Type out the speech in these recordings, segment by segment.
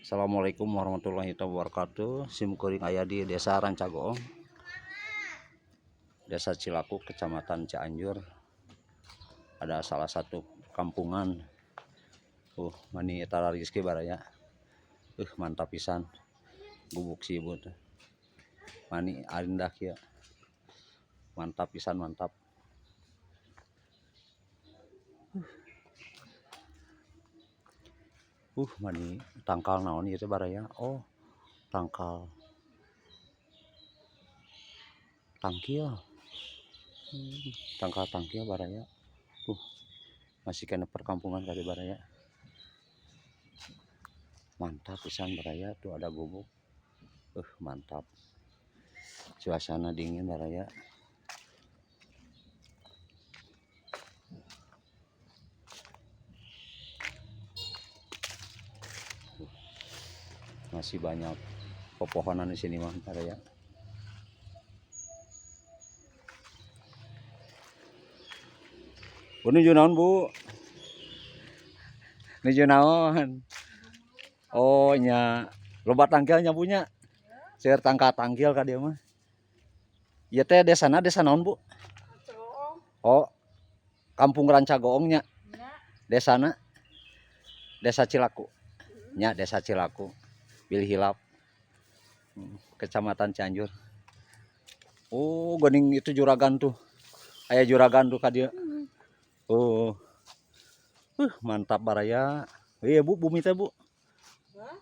Assalamualaikum warahmatullahi wabarakatuh. Sim kuring aya di Desa Rancagoong, Desa Cilaku, Kecamatan Cianjur. Ada salah satu kampungan. Mani tara rezeki baraya. Mantap pisan. Gubuk si ibu tuh. Mani arindah kieu. Mantap pisan, mantap. Mani tangkal naon ieu teh baraya? Oh, tangkal tangkil. Tangkal tangkil baraya. Masih kena perkampungan kali baraya. Mantap pisan baraya, tuh ada gubuk. Mantap. Suasana dingin baraya. Masih banyak pepohonan di sini mah baraya. Bu nuju naon, Bu? Nuju naon? Oh nya, loba tangkilnya punya. Seueur tangkal tangkil ka dieu mah. Ieu teh desana desa naon, Bu? Oh, Kampung Rancagoong nya. Desana Desa Cilaku. Nya Desa Cilaku. Bilih hilap. Kecamatan Cianjur. Oh, geuning itu juragan tuh. Aya juragan tuh ka dieu. Oh. Mantap baraya. Iya Bu, bumi teh Bu.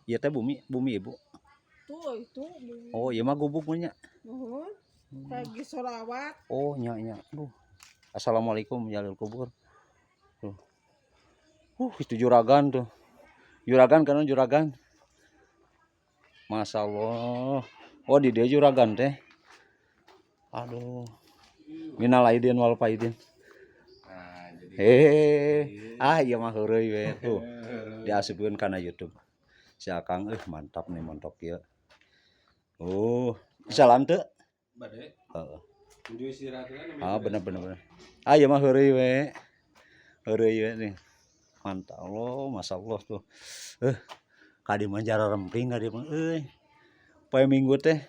Iya teh bumi, bumi Ibu. Tuh itu bumi. Oh, iya mah gubuk nya. Nuhun. Lagi sholawat. Oh, nya nya. Duh. Assalamualaikum jalil kubur. Tuh. Itu juragan tuh. Juragan kan juragan. Masya Allah. Oh, di dia juragan teh. Aduh. Minal aidin wal faidin. Nah, jadi Hehehe. Ah, iya mah heureuy we tuh. Diasupkeun kana YouTube. Si Akang mantap nih montok ieu. Oh, salam teu? Bade. Heeh. Nuju istirahat kan. Ah, bener bener bener. Ah, ieu mah heureuy we. Heureuy we nih. Mantap Allah, masyaallah tuh. Ka dieu mah jara remping ka dieu mah euy. Poe Minggu teh.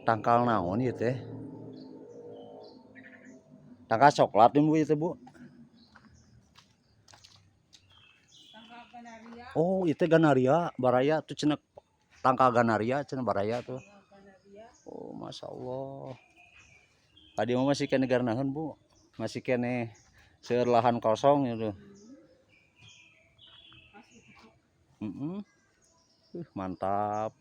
Tangkal naon ieu teh? Tangkal coklat nih Bu ieu teh Bu. Tangkal kanaria. Oh, itu ganaria, baraya tuh cenah tangkal ganaria cenah baraya tuh. Oh, masya Allah. Tadi mah masih kene garnaheun Bu. Masih kene seueur lahan kosong gitu. Mantap.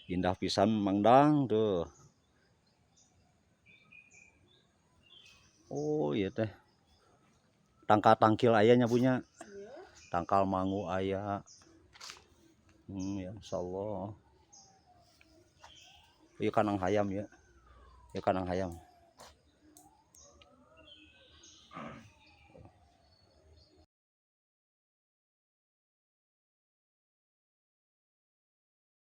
Indah pisan Mang Dang tuh. Oh iya teh. Tangkal tangkil ayahnya punya. Tangkal mangu ayah. Ya insyaallah. Iya kanang hayam ya. Ya kanang hayam.